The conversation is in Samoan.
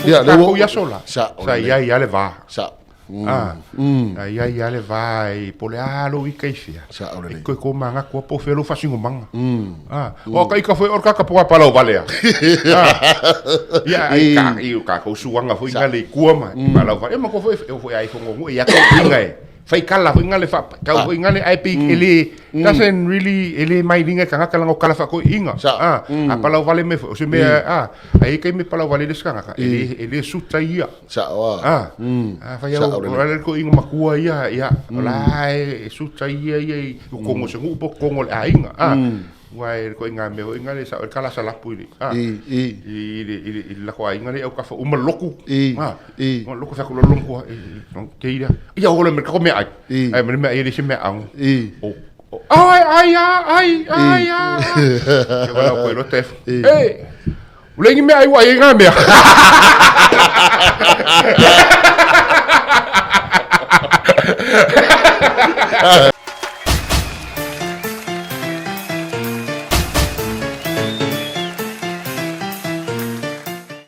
Ia, lea ua- Takou i aso la. Sao Sa lelei. i ai lava le va. Sao. Ah, sa i ai lava le va i po o le a lou ika i fea. Sao lelei. E toe tomanatu lava po o fea lou faasinomaga. Ah, o ka ika foi o le kaka po palau vale a. Ah. Ia ai ka i o tatou suaga foi na le i tua ma palau vale. E matou foi e oo foi a ifo nuu ia tou iga e faikala foi na le faapatau foi na le ae pei e le doesn't really e le mai liga i tagata leaga o tala faatoeaiina. Sao. Ah, a palau vale mai foi o se mea ah, ae i ai taimi e palau vale ai le isi tagata e le e le suta ia. Sao a. Ah, a fai au Sao lelei. o le toeaina matua ia, ia, o la e suta ia ia i totonu o se nuu po o totonu o le aiga. Ah, aua e ituaiga mea foi lea e sao ai le tala salapu i le, ah, I, i. i le, i le, i le latou aiga lea i autafa uma le lotu. I, Ah, i. uma le lotu, fai atu loa le lou matua, e, e, kei lea. Ia oo loa ma le tatou meaai. I. Ai ma le meaai e le o se meaaano. I. O, o, ai, ai, ai, ai, ai. Ia valaau atu ai loa Tefu. E, ua leai ni meaai ua ai ai na mea.